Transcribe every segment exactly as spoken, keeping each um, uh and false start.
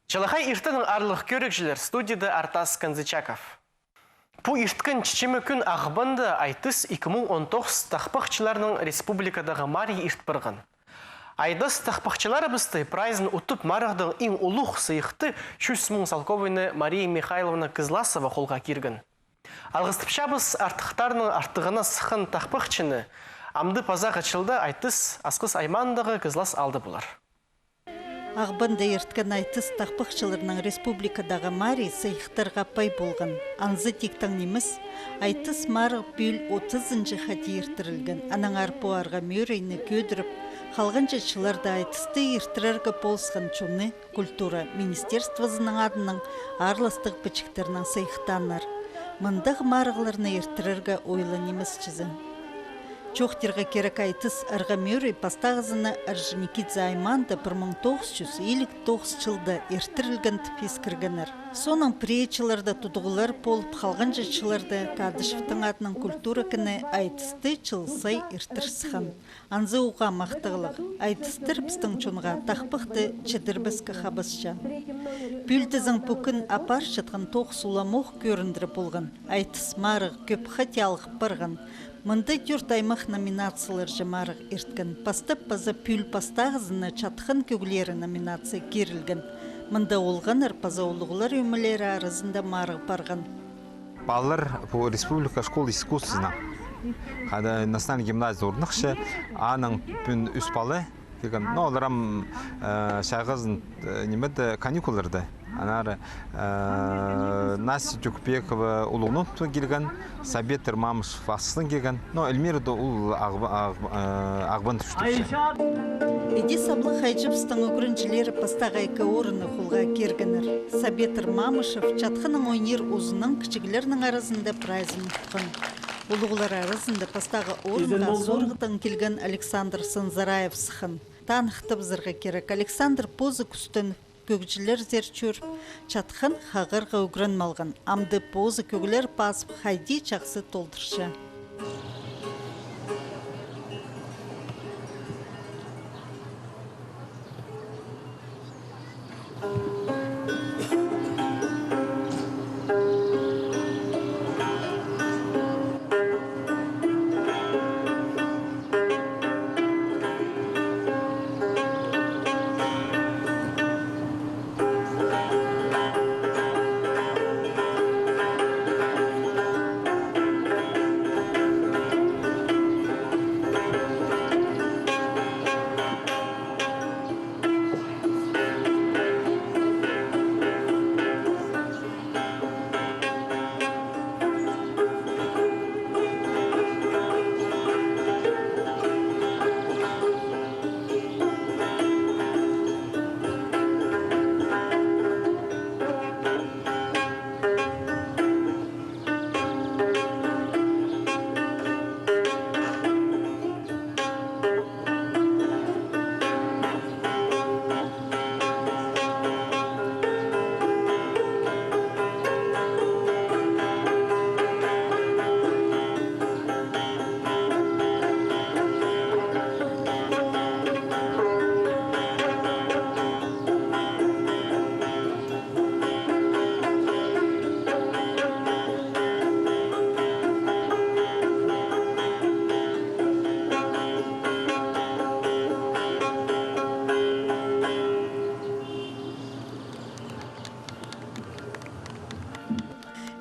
Чалахай иртеннең, аарлығ кӧрігҷілер, студияда Артас Канзычаков. Пу ирткен чечеме кӱн Ағбанда «Айтыс ікі муң он тоғыс» тахпахчыларның республикадағы марии ирт парған. Айтыс тахпахчыларыбысты прайзын утып, марығдаң иң улуғ сыйыхты, чӱс муң салковайны, Мария Михайловна Кызласова холға кирген. Алғыстапчабыс артыхтарның артығына сыххан тахпахчыны. Амды пазағы чылда «Айтыс» Асхыс аймаандағы Кызлас аалда полар. Ағбанда ирткен «Айтыс» тахпахчыларның республикадағы марии сыйыхтарға пай полған. Анзы тиктең нимес, «Айтыс» марығ пӱӱл отызынҷы хати иртірілген. Аннаңар пу арға мӧрейні кӧдіріп, халғанҷы чылларда «Айтысты» иртірерге полысхан чонны культура министерствозының адынаң аарластығ пічіктернең сыйыхтааннар. Мындағ марығларны иртірерге ойлан нимес чізе. Чоохтирға кирек, «Айтыс» арға мӧрей пастағызын Орджоникидзе аймаанда пір муң тоғыс чӱс илиг тоғыс чылда иртірілген тіп искіргеннер. Соонаң пірее чылларда тудығлар полып, халғанҷы чылларда Кадышевтің адынаң культура кіні «Айтысты» чыл сай иртір сыххан. Анзы уғаа махтағлығ. «Айтыстар» пістің чонға, тахпахты чідірбеске хабасча. Пӱӱл тізең пу кӱн апарчатхан тоғыс уламох кӧріндіре полған. «Айтыс» марығ кӧп хати алғып парған. Мында тӧрт аймах номинацияларҷа марығ ирткен. Пастап паза пӱӱл пастағызына «Чатхан кӧглері» номинация кирілген. Мында олғаннар паза улуғлар ӧмелері аразында марығ парған. Палалар пу республика школа искусствоның, хайда национальный гимназия орнахча, аның пӱӱн ӱс пала килген. Но олар ам, э, чайғызын, э, нимеде, каникулларда. Аннаңар, э, Настя Тюкпекова Улуғ Нунтудан килген, Сабитр Мамышев Асхыстаң килген. Но Эльмира даа ол Ағб-, Ағб-, э, Ағбанда чуртапча. Иди саблығ хайҷыбыстың ӱгренҷілері пастағы ікі орынны холға киргеннер. Сабитр Мамышев чатханнаң ойнир узынаң кічіглернің аразында прайзын утхан. Улуғлар аразында пастағы орынға Сорғыдаң килген Александр Санзараев сыххан. Таныхтабызарға кирек, Александр позы кӱстеніп, кӧгҷілерзер чӧріп, чатхан хағарға ӱгреніп алған. Амды позы кӧглер пазып, хайди чахсы толдырча.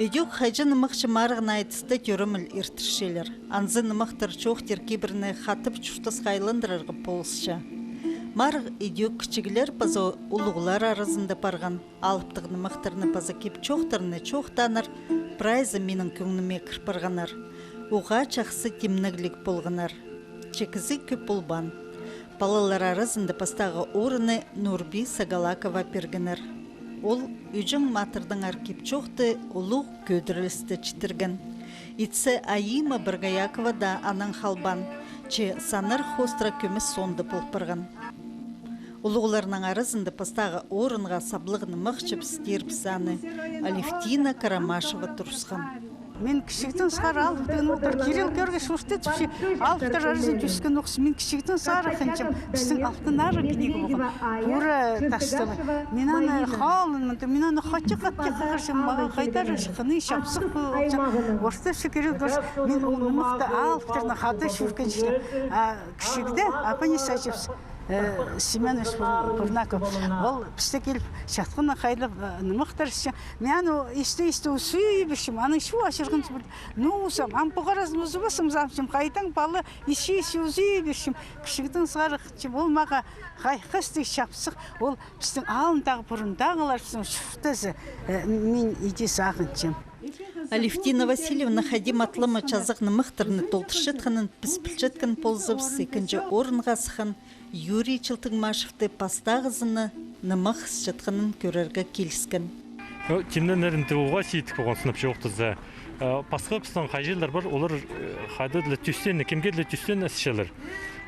Идӧк хайҷы-нымахчы марығны «Айтыста» тӧреміл иртірчелер. Анзы нымахтар чоохтир кибірні хатап чуртасха айландырарға полысча. Марығ идӧк кічіглер паза улуғлар аразында парған. Алыптығ нымахтарны паза кип-чоохтарны чоохтааннар прайзы минің кӧңніме кір парғаннар. Уғаа чахсы тимнегліг полғаннар. Че кізі кӧп полбаан. Палалар аразында пастағы орынны Нурби Сагалакова пиргеннер. Ол «Ӱҷең матырдаңар» кип-чоохты улуғ кӧдірілісте читірген. Итсе Аима Боргоякова даа анаң халбаан, че саннар хоостыра кӧмес соонда пол парған. Улуғларның аразында пастағы орынға саблығ нымахчыбыс тирбіс аны Алевтина Карамашева турысхан. Мин кічігдең сығара алыптығ нымахтар, Кирилл Георгиевич орта тіпче, алыптар аразын тӧскен ох. Мин кічігдең сығара хынчам, пістің алтын ары книга полған. Пуры тастабай. Мин аны халынмын, мин аны хатчы-хатчы хығырчам, мағаа хайдар хыны чапсых полча. Орта тіпче Кирилл Георгиевич, мин ол нымахты алыптарны хада чӧргенчем. А кічігде апа-ниис ачабыс, э, Семёнович Пур-, Пурнаков. Ол пісте киліп, чатханнаң хайлап, э, нымахтар ысчаң. Мин аны исті-исті сӱӱп ирчем, анаң чоо ачырғанҷы пол. Ну, сам, ам пу харазын узубассам, сағынчам, хайдаң пала, исті-исті сӱӱп ирчем. Кічігдең сығара хынчам, ол мағаа хайхастығ, чапсых, ол пістің алындағы, пурундағы, пурындағыларның чуртазы, э, мин иди сағынчам. Алевтина Васильевна хайди матап чазағ нымахтарны толдырчатханын піс пілчеткен ползабыс, ікінҷі орынға сыххан Юрий Чылтыгмашевті пастағызына нымах ысчатханын кӧрерге киліскен. Ну, тимненерінде уғаа сидік полған, сынап чоохтаза. Э, пасха пістің хайҷылар пар, олар, э, хайда-да тӧстең, кемге-де тӧстең ысчалар.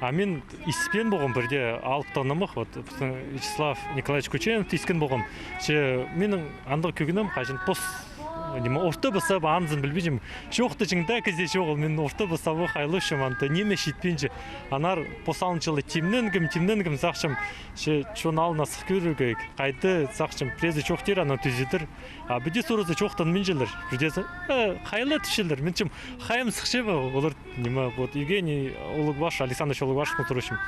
А мин испеен полғам пірде алыптығ нымах, вот, пістің Вячеслав Николаевич Кученовты искен полғам. Че минің андағ кӧгенім, хаҷан пос, ниме, орта пасха ба, анзын пілбинчем. Чоохтаҷаң даа кізі чоғыл, мин орта пасха ба хайлапчам, анда ниме читпинче. Аннаңар пос алынҷа ла тимненгем, тимненгем, сағынчам, че чон алнына сых кӧрерге, хайди, сағынчам, пірезі чоохтир, анаң тӱзедір. А піди сурза, чоохтанминчалар. Пірдеезі, э, хайла тіпчелер. Мин тіпчем, хайым сыхча ба, олар, ниме, вот, Евгений Улугбашев, Александр Улугбашевтең сурчам.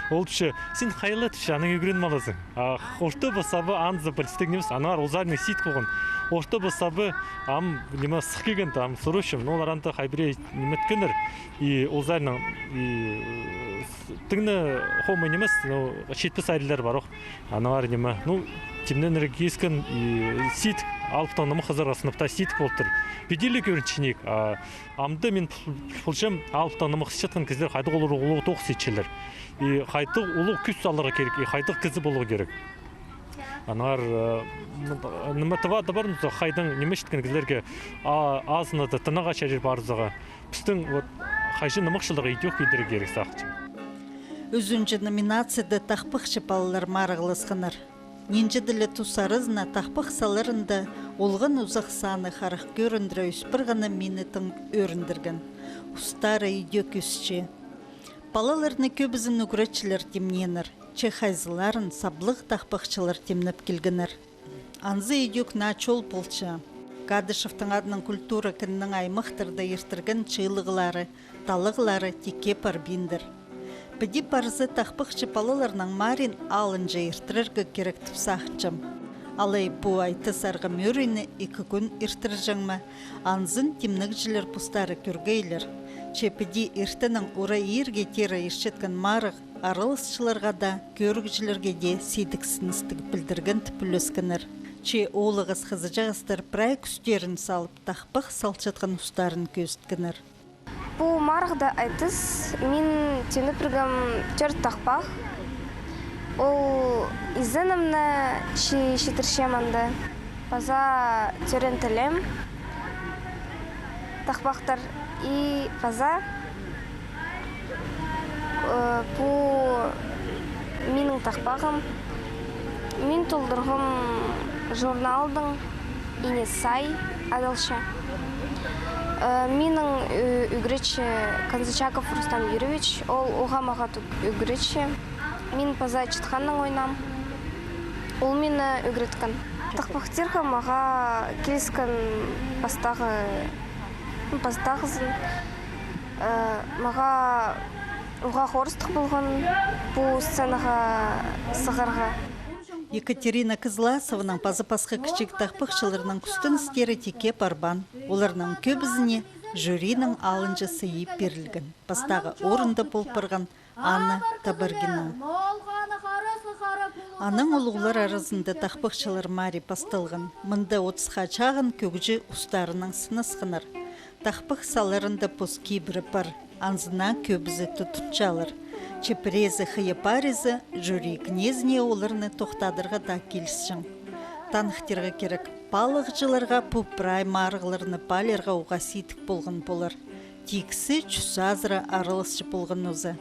Ол тіпче, син хайла тіпче, анаң ӱгреніп аларзың. А орта пасха ба анзы пілістіг нимес, аннаңар ол саринаң сидік полған. Орта пасха ба ам, ниме, сых килгенде, ам сурчам. Ну, олар анда хай пірее ниме иткеннер. И ол саринаң, и, э, тың на хомай нимес, ну, читпес арилер пар ох. Аннаңар ниме, ну, тимненерге киліскен, и сидік, алыптығ нымах хызарға сынап таа сидік полтыр. Піди ле кӧрінче ниик, а амды мин піл-, пілчем, алыптығ нымах ысчатхан кізілер хайдағ улуғ, улуғ тоғыс итчелер. И хайдағ улуғ кӱс саларға кирек, и хайдағ кізі поларға кирек. Аннаңар, э, м-, ниме, тыва даа пар, ну, хайдаң ниме читкен кізілерге, а, азынада тынағ чарир парзаға. Пістің, вот, хайҷы-нымахчыларға идӧк идерге кирек, сағынчам. Ӱзінҷі номинацияда тахпахчы палалар марығласханнар. Нинҷе-де ле тус аразына тахпах саларында олған узах саны харах кӧріндіре ӧс парғаны мині тың ӧріндірген. Устары идӧк ӧсче. Палаларны кӧбізін ӱгретчілер тимнееннер, че хайзыларын саблығ тахпахчылар тимнеп килгеннер. Анзы идӧк наа чол полча. Кадышевтің адынаң культура кіннің аймахтарда иртірген чыылығлары, талығлары тикке парбиндыр. Піди парза, тахпахчы палаларның мариин алынҷа иртірерге кирек тіп сағынчам. Алай пу айтыс-арғам ӧріні ікі кӱн иртірҷең ме, анзын тимнегҷілер постары кӧргейлер. Че піди иртеннең ура иирге теере иртчеткен марығ араласчыларға даа, кӧрігҷілерге дее сидіксіністіг пілдірген тіп ӱлескеннер. Че оолағас-хызыҷағастар прай кӱстерін салып, тахпах салчатхан устарын кӧзіткеннер. Пу марығда айтыс, мин тимнеп пиргем тӧрт тахпах. Ол изенімні чи-, читірчем анда. Паза тӧреен тілім тахпахтар и паза, э, пу минің тахпағым. Мин толдырғам журналдың, «Ине сай» адалча. Э, минің, э, ӱгретчі Канзычаков Рустам Юрьевич, ол уғаа мағаа тӱ-, ӱгретчі. Мин паза чатханнаң ойнаам. Ол мині ӱгреткен. Тахпахтирға мағаа киліскен пастағы, ну, пастағызын. Э, мағаа уғаа хорыстығ полған пу сценаға сығарға. Екатерина Кызласованың паза пасха кічіг тахпахчыларның кӱстеністері тикке парбаан. Оларның кӧбізіне жюриның алынҷа сыйы пирілген. Пастағы орында пол парған Анна Табаргина. Анаң улуғлар аразында тахпахчылар марии пасталған. Мында отысха чағын кӧгҷі устарынаң сынасханнар. Тахпах саларында пос кибірі пар, анзына кӧбізі тудынчалар. Че пірезі хыйа парза, жюри кнезіне оларны тохтадарға даа килісчең. Таныхтирға кирек, палығҷыларға пу прай марығларны паалирға уғаа сидік полған полар. Тиксі чӱс азыра араласчы полған нооза.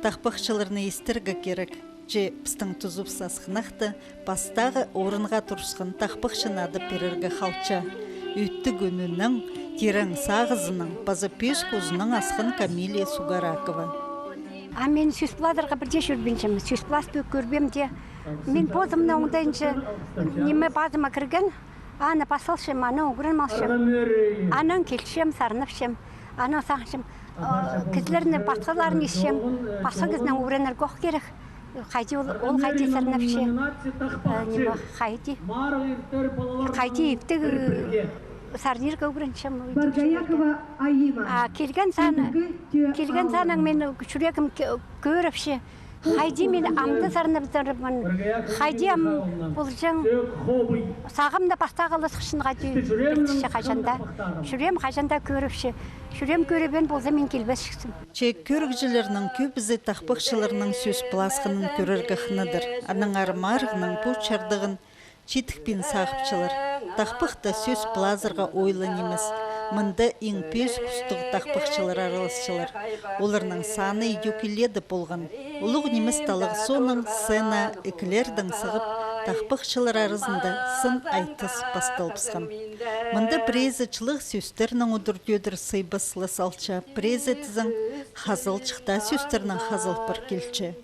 Тахпахчыларны истерге кирек, че пістің тузыбыс асхынахта пастағы орынға турысхан тахпахчыны адап пирерге халча. Ӧттіг ӱнінең Тирең сағызынаң паза пӧзік узынаң асхан Камилия Сугаракова. А мин сӧс пылазарға пірдее чӧрбинчем, сӧс пылас кӧ-, кӧрбеем дее. Мин позымны оңдайынҷа ниме пазыма кірген, аны пас салчам, анаң ӱгреніп алчам. Анаң килчем, сарнапчам. Анаң сағынчам, э, кізілерні, пасхаларын исчем, пасха кізінең ӱгренерге ох кирек. Хайди ол, ол хайди сарнапча, э, ниме, хайди. Хайди иптіг, э, сарнирға ӱгренчем. Боргоякова Аима. А килген саны, килген саннаң мин чӱрегім кӧ-, кӧріпче. Хайди мин амды сарнап турбын. Хайди ам полҷаң. Сағам даа пастағы алысхычын хайди пілче хаҷан даа. Чӱрем хаҷан даа кӧріпче. Чӱрем кӧрбеен полза, мин килбесчіксім. Че кӧрігҷілернің кӧбізі тахпахчыларның сӧс пыласханын кӧрерге хынадыр. Аннаңар марығның пу чардығын читікпин сағыпчалар. Тахпахта сӧс пылазарға ойлан нимес. Мында иң пӧзік устығ тахпахчылар араласчалар. Оларның саны идӧк илееде полған. Улуғ нимес талағ соонаң сцена ікілердең сығып, тахпахчылар аразында сын айтыс пасталыбысхан. Мында пірезі чылығ сӧстернең удур-тӧдір сыйбас ла салча, пірезі тізең хазылчыхтаа сӧстернең хазылып пар килче.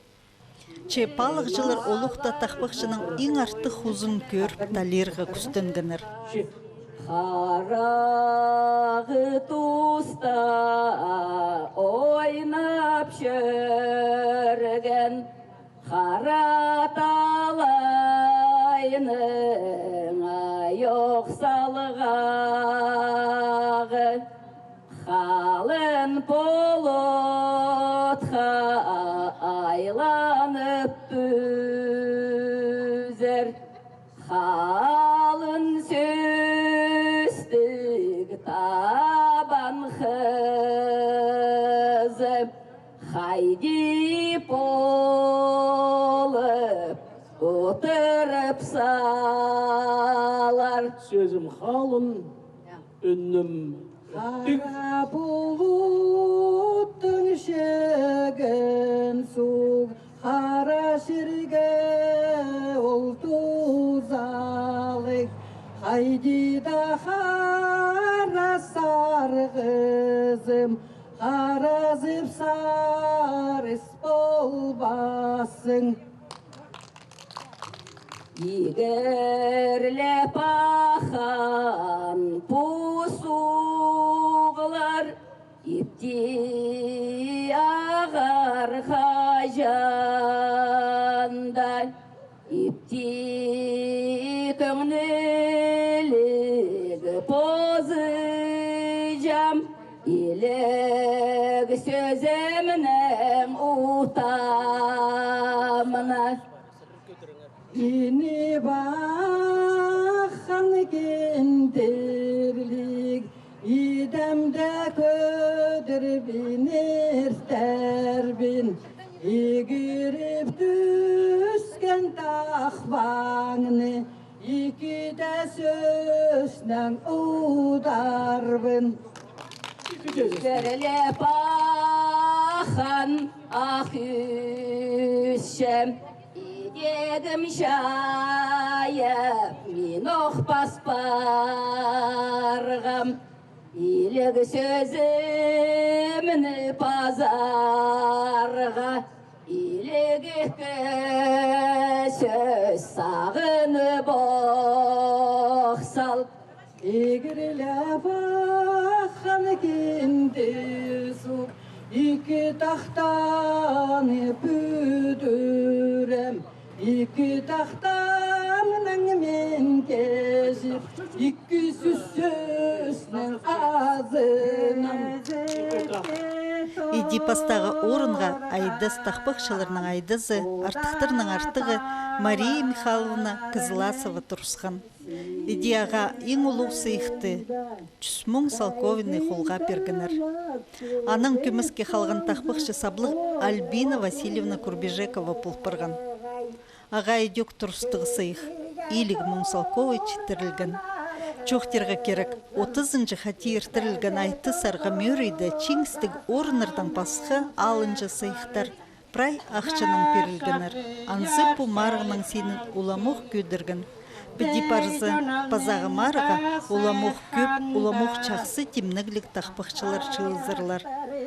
Че палығҷылар олухта тахпахчының иң артых узын кӧріп талирға кӱстенгеннер. Харағы туста ойнап чӧрген хара талайның айох салғағы. Халын полотха айланып тӱзер, халын сӧстіг табан хызы хайди полып утырып салар. Сӧзім халын, ӱнім ӧттік. Хара пулуттың чӧгін суғ, хара чирге ол тузалығ. Хайди даа хара сарғызым, харазып сарыс полбассың. Игірлеп аххан пу суғлар ипти ағар хаҷан даа, ипти кӧңніліг позыҷам, иліг сӧзімнең утамна. Ині паххан киндірліг, идем дее кӧдірбин, иртербин. Игіріп тӱскен тахпаңны ікі дее сӧснең ударбын. Кӧріліп аххан ах ӱсчем, идегім чайып, мин ох пас парғам. Иліг сӧзімні пазарға, иліг ікі сӧс сағынып ох сал. Игірлеп аххан кинде суғ, ікі тахтаны пӱдірем. Ікі тахтамнаң мин кеҷіп, ікі сӧснең азынам. Иди пастағы орынға айдас, тахпахчыларның айдазы, артыхтарның артығы Мария Михайловна Кызласова турысхан. Иди ағаа иң улуғ сыйыхты, чӱс муң салковайны, холға пиргеннер. Анаң кӧмеске халған тахпахчы саблығ Альбина Васильевна Курбижекова пол парған. Ағаа идӧк турыстығ сыйых, иліг муң салковай читірілген. Чоохтирға кирек, отызынҷы хати иртірілген айтысарға мӧрейде чиңістіг орыннардаң пасха алынҷа сыйыхтар прай ахчанаң пирілгеннер. Анзы пу марығның синін уламох кӧдірген. Піди парза, пазағы марыға уламох кӧп, уламох чахсы тимнегліг тахпахчылар чыылызарлар.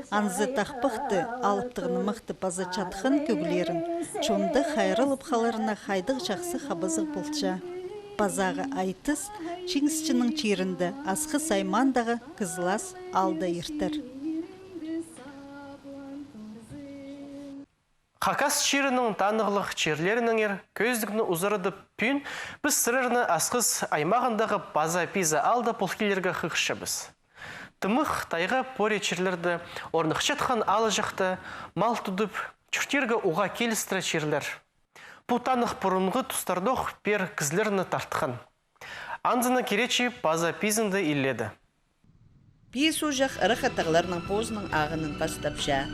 Анзы тахпахты, алыптығ нымахты паза чатхан кӧглерін чонда хайраллап халарына хайдағ чахсы хабазығ полча. Пазағы айтыс Чиңісчінің чирінде Асхыс аймаандағы Кызлас аалда иртер. Хакас чирінің танығлығ чирлерінеңер кӧзідігні узарадып, пӱӱн піс сірерні Асхыс аймағындағы Паза Пиза аалда пол килерге хығырчабыс. Тымах, тайға, пори чирлерде орныхчатхан аалҷахта мал тудып, чуртирға уғаа килістіре чирлер. Пу танығ пурунғы тустардох пеер кізілерні тартхан. Анзына киречі Паза Пизаны илееде. Пии суғҷах Ырах тағларның позының ағынын пастапча.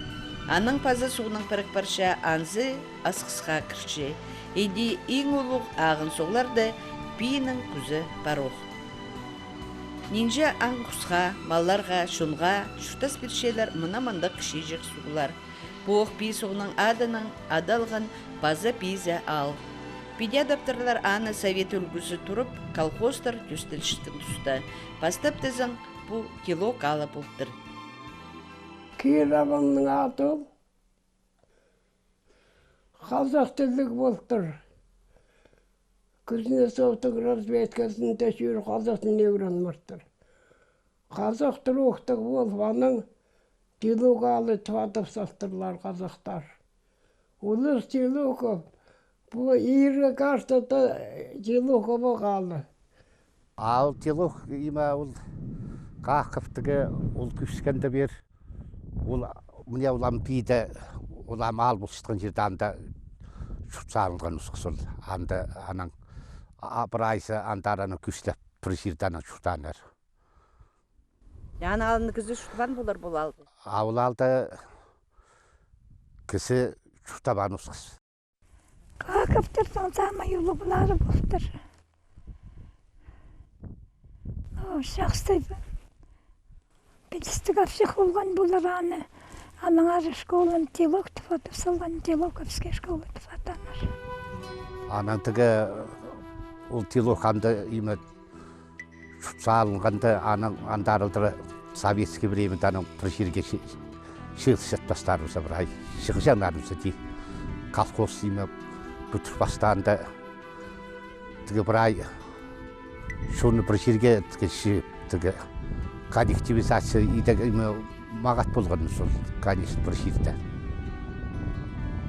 Анаң Паза суғнаң пірік парча, анзы Асхысха кірче. Иди иң улуғ ағын суғларда Пиинің кӱзі пар ох. Нинҷе аң-хусха, малларға, чонға чуртас пирчелер мына мындағ кічіҷек суғлар. Пу ох Пии суғның адынаң адалған Паза Пиза аал. Піди адаптырлар аны совет ӱлгӱзі турып, колхозтар тӧстелчеткен туста. Пастап тізең, пу Тилок аалы полтыр. Кировның ады ол. Хазах тілліг полтыр. Кузнецовтың разведказында чӧр хазах тілін ӱгрен партыр. Хазах тіл охтығ полып, анаң Тилок аалы тіп адап салтырлар хазахтар. Улус Тилоков, пу иргі картада Тилоков аалы. Аал Тилок, име, ол Каховтығы, ол кӧскенде пеер. Ол, мына, ол ам Пииде, ол ам аал полчатхан чирде анда чурт салынған осхас ол. Анда анаң, а, прайзы андар анаң кӧслеп, пір чирде анаң чуртааннар. Анаң аалны кізі чуртаан полар пу аалда? А ол аалда кізі чуртабаан осхас. Каховтарның самай улуғлары полтыр. Ну, чахсы пілістіг апсах полған полар аны. Аннаңар школаны Тилок тіп адап салған, Тилоковская школа тіп атанар. Анаң тігі ол Тилок анда, име, чурт салынғанда, анаң андар алдыра советский времяда анаң пір чирге чы-, чыылыс чатпастарыбыза прай. Чығысчаңнарыбыза, ти, колхоз, име, пӱдір пастаанда тігі прай чонны пір чирге тігі чыып, тігі коллективизация идерге, име, мағат полған сол, конечно, пір чирде.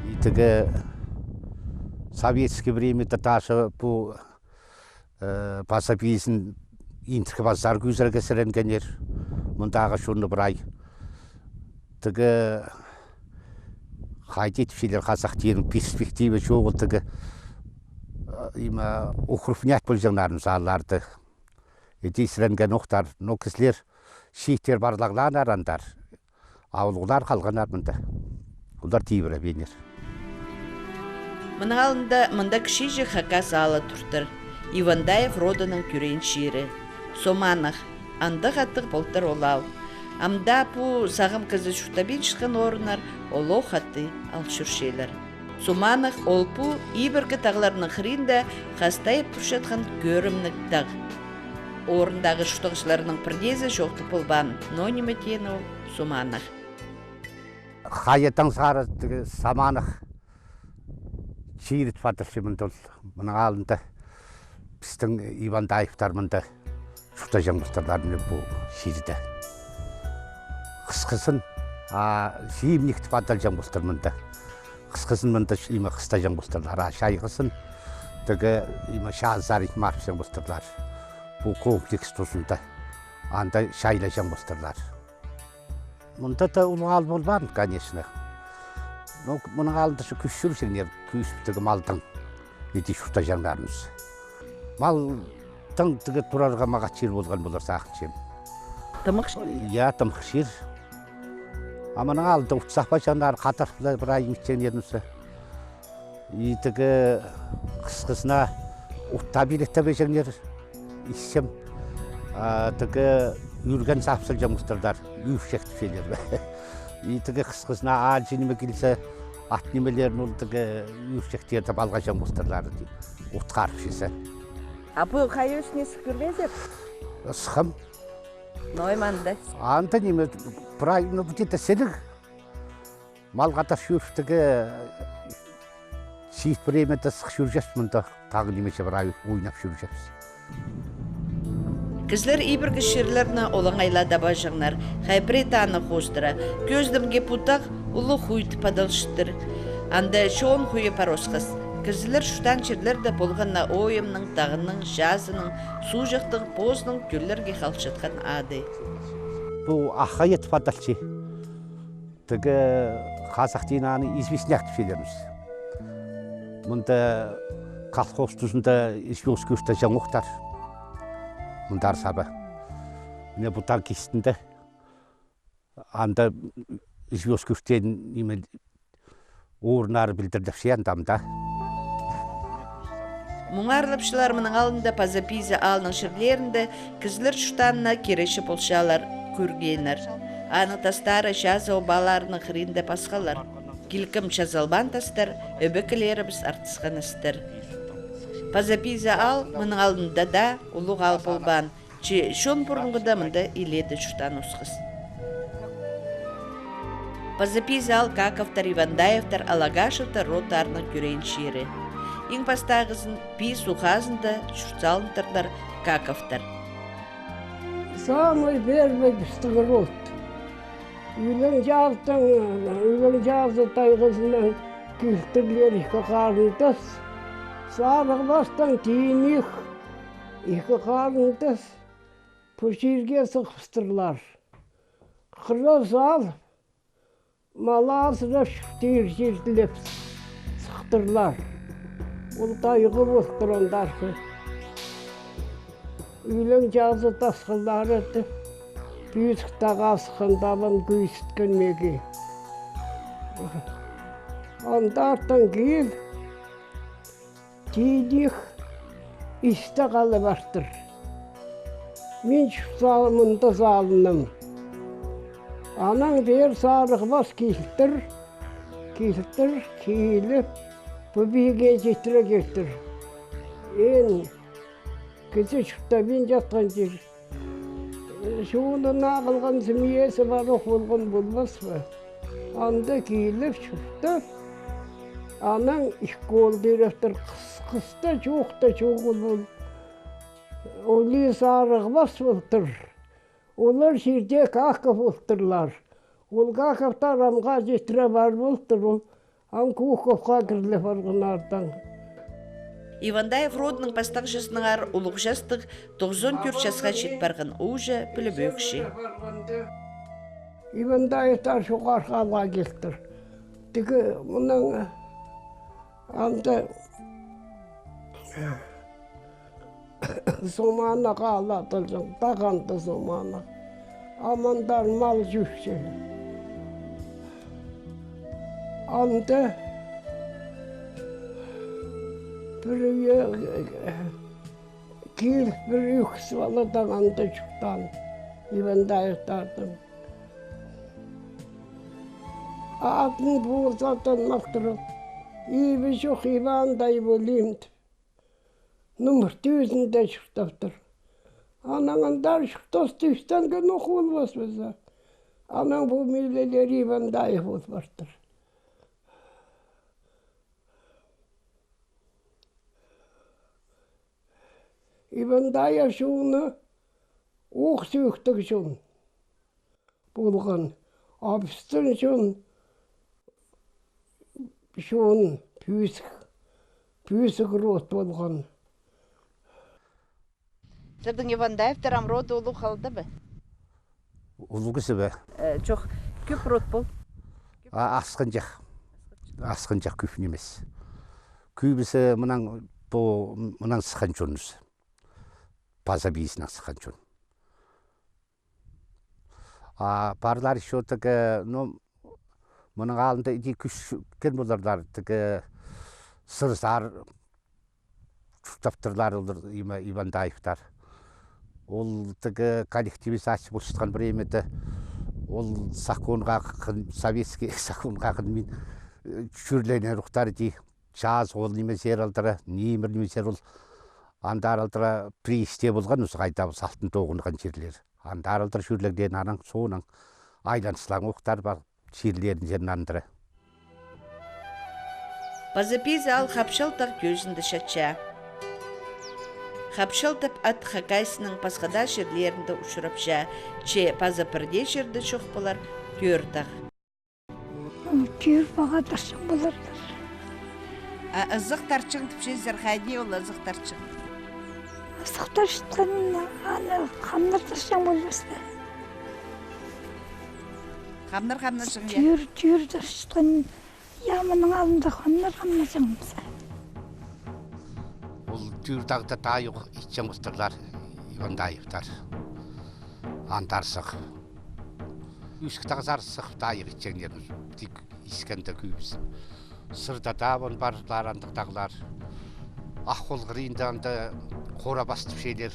И тігі советский времяда даже пу Э, Паза Пизін индіркі пазар кӧзірерге сіренгеннер. Мындағы чонны прай. Тігі, хайди тіпчелер, хазахтарның перспектива чоғыл тігі, э, име, укрупнять полҷаңнарын аалларды. Иди сіренген охтар, но кізілер чииттер парлағлааннар андар. А ол олар халғаннар мында. Олар тибіре пееннер. Мының алнында мында кічіҷек хакас аалы туртыр. Ивандаев родының тӧреен чирі. Соманах. Андағ аттығ полтыр ол аал. Амды пу сағам кізі чуртабинчатхан орыннар олох атты ал чӧрчелер. Соманах ол пу ибіркі тағларның хыринда хастайып турчатхан кӧрімніг тағ. Орындағы чуртағҷыларның пірдеезі чоохтап полбаан, но ниме теен ол Соманах. Хайадаң сары тігі Соманах чирі тіп адалча мында ол. Мының алнында пістің Ивандаевтар мында чуртаҷаң полтырлар мына пу чирде. Хысхызын, а, Зимник тіп адалҷаң полтыр мында. Хысхызын мында ш-, име, хыстаҷаң полтырлар, а чайғызын тігі, име, чазы сари марыпчаң полтырлар. Пу комплекс тузында. Анда чайлаҷаң полтырлар. Мында даа улуғ аал полбаан, конечно. Но мының алнында чо кӧс чӧрҷеңнер, кӧс тігі малдаң. Иди чуртаҷаңнарыбыс. Малдаң тігі турарға мағат чир полған полар, сағынчам. Тымах чир? Я, тымах чир. А мының алнында от саппаҷаңнар, хадар ла прай итчеңнер нооза. И тігі хысхызына от таа пилеттебеҷеңнер, исчем. А тігі ӱрген сап салҷаң полтырлар, ӱрчек тіпчелер. И тігі хысхызына аалҷы ниме килзе, ат нимелерін ол тігі ӱрчектерді палғаҷаң полтырлар, от харып чізе. А пу хайа ӱстӱне сых кӧрбезер? Сыхам. Ноо ниме анда? Анда ниме, прай, ну, где-то сіліг. Мал хадап чӧріп, тігі, чиит времяда сых чӧрчебіс мында, тағ нимеҷе прай ойнап чӧрчебіс. Кізілер ибіркі чирлерні олаңай ла табаҷаңнар, хай пірее тааны хоостыра. Кӧзідімге, пу тағ улуғ хуй тіп адалчатыр. Анда чоон хуйы пар осхас. Кізілер чуртаан чирлерде полған на ойымның, тағның, чазының, суғҷахтың позының тӧллерге халчатхан ады. Пу Ах хайа тіп адалча. Тігі хазах тілінең аны известняк тіп чӧрербіс. Мында колхоз тузында извёзка ӱртеҷең охтар. Мындар саба. Мына пу тағ кистінде. Анда извёзка ӱртеен ниме орыннары пілдірілче анда, анда. Муңарлапчалар, мының алнында Паза Пиза аалның чирлерінде кізілер чуртаанына киречі полчалар, кӧргеннер. Аның тастары чазы обаларының хыринда пасхалар. Килкім чазалбаан тастар, ӧбекелерібіс артысхан істер. Паза Пиза аал мының алнында даа улуғ аал полбаан. Че чон пурунғыда мында илееде чуртаан осхас. Паза Пиза аал Каковтар, Ивандаевтар, Алагашевтар родтарының тӧреен чирі. Иң пастағызын пис уғ хазында чурт салындырлар Каковтар. Самый первый пістің род. Ӱлең чазыдаң, ӱлең чазы тайғазынаң килтірлер ікі харындас. Сарығбастаң Тииних ікі харындас. Пу чирге сығыбыстырлар. Хыра сал, мал азырап, чуртир чир тілеп сыхтырлар. Ол тайға полтыр андархы. Ӱлең чазы тасхыллары тіп, пӱзік тағ асхан табан кӧзіткен меге. Андартын кил, Тииних істе хала партыр. Мин чурт сал-, мында салынным. Анаң пеер Сарығбас килтір, килтір, киліп, пу пиге читіре килтір. Ин кізі чуртабин чатхан чир. Чонына ағылған семьязы пар ох полған полбас па? Анда киліп чуртап, анаң ікі оол тӧрептір, хыс-, хыс та, чох та чоғыл ол. Ол Сарығбас полтыр. Олар чирде Каков полтырлар. Ол Каковтар амға читіре пар полтыр ол. Ам Куковха кіріле парғаннардаң. Ивандаев родының пастағҷызынаңар улуғ частығ тоғызон тӧрт часха чит парған ууҷа пілібӧкче. Ивандаевтар чоғархы аалға килтір. Тігі мының анда Соманах аал адалҷаң, тағ анда Соманах. Ам андар мал чӧрче. Анда пір ӱе кил, пір ӱс пала тағ анда чуртаан, Ивандаевтарның. Атын полза, атын махтырып, ибі чох, Ивандай полим тіп. Номер тӧзінде чуртаптыр. Анаң андар чуртас тӧстенген ох полбас па за. Анаң пу милелер Ивандаев пол партыр. Ивандаев чоны ох сӧӧктіг чон полған. А пістің чон, чон пӧзік, пӧзік род полған. Сірернің Ивандаевтар ам роды улуғ халды ба? Улуғ кізі бе? Э, чох, кӧп род пол. А, асхынҷах. Асхынҷах, кӧп нимес. Кӧбізі мынаң, пу, мынаң сыххан чоныбыс. Паза пизінең сыххан чон. А парлар ещё тігі, ну, мының алнында иди кӱс кӧрген поларлар, тігі сырзар чуртаптырлар олар, има, Ивандаевтар. Ол тігі коллективизация полчатхан времяда ол законға хын, советский законға хын мин, э, чӧрленер ухтар иди. Час ол нимезер алдыра, нимер нимезер ол. Андар алдыра приисте полған, узуғайда салтын тоғынған чирлер. Андар алдыра чӧрлеглеен, анаң соонаң айланысчалаң охтар пар чирлерінзер нандыра. Паза Пизі аал Хапчалтағ кӧзінде чатча. Хапчалтап ат Хакасияның пасха даа чирлерінде учурапча, че паза пірдее чирде чох полар Тӧӧр тағ. Тӧӧр тағға тарчаң поларлар. А ызых тарчаң тіпчезер, хайди ол ызых тарчаң? Ызых тарчатхан, аны хамнар тарчаң полбас па? Хамнар, хамнар чаң, я? Тӧӧр, тӧӧр тарчатхан, я, мының алнында хамнар, хамнар чаң полза. Ол Тӧӧр тағда тайығ итчең полтырлар Ивандаевтар. Андар сых. Ӱс тағзар сых тайығ итчеңнер. Тик искенде кӧбізі. Сырда даа вон парлар андағ тағлар. Ах хол хыринда анда Хора пас тіпчелер.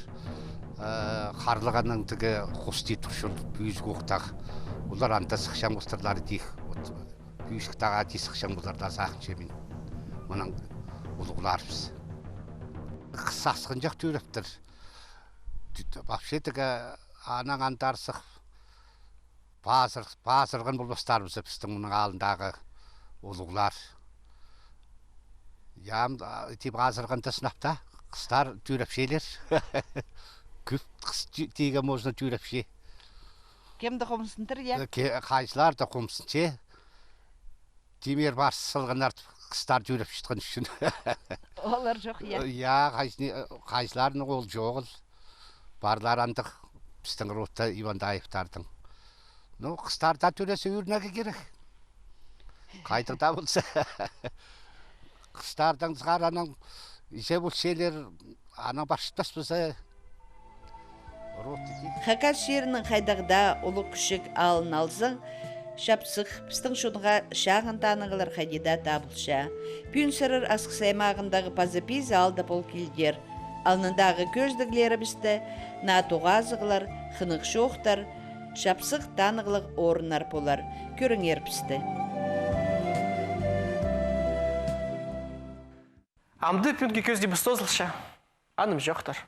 Э, Харлығанның тігі хости турчыл пӧзік ох тағ. Олар анда сыхчаң полтырлар тик. Вот. Пӧзік тағға тик сыхчаң полтырлар, сағынчам мин. Мынаң улуғларыбыс. Хыс асхынҷах тӧрептір. Вообще тігі анаң андар сых пазыр-, пазырған полбастар пістің мының алнындағы улуғлар. Я, ам, а, тіп азырғанда сынап та, хыстар тӧрепчелер. Кӧп хыс тӧ-, тигі можно тӧрепче. Кем дее хомзынтыр, я? Э, ке-, хайзылар даа хомзынча. Тимер парыс салғаннар хыстар тӧрепчеткен ӱчӱн. Олар чох, я? Э, я, хайзы-, э, хайзыларның ол чоғыл. Парлар андағ пістің родта Ивандаевтардың. Ну, хыстар даа тӧресе ӧрінерге кирек. Хайдағ даа полза. Хыстардаң сығара анаң іҷе полчалар, анаң парчатпас полза. Род іди. Хакас чирінің хайдағ даа улуғ-кічіг аалын алзаң, Чапсых, пістің чонға чағын танығлар хайди даа табылча. Пӱӱн сірер Асхыс аймағындағы Паза Пизі аалда пол килдер. Алнындағы кӧзідіглерібісте наа тоғазығлар, хынығ чоохтар, Чапсых танығлығ орыннар полар. Кӧріңер пісті. Амды пӱӱнгі кӧзідібіс тоозылча. Анымҷохтар.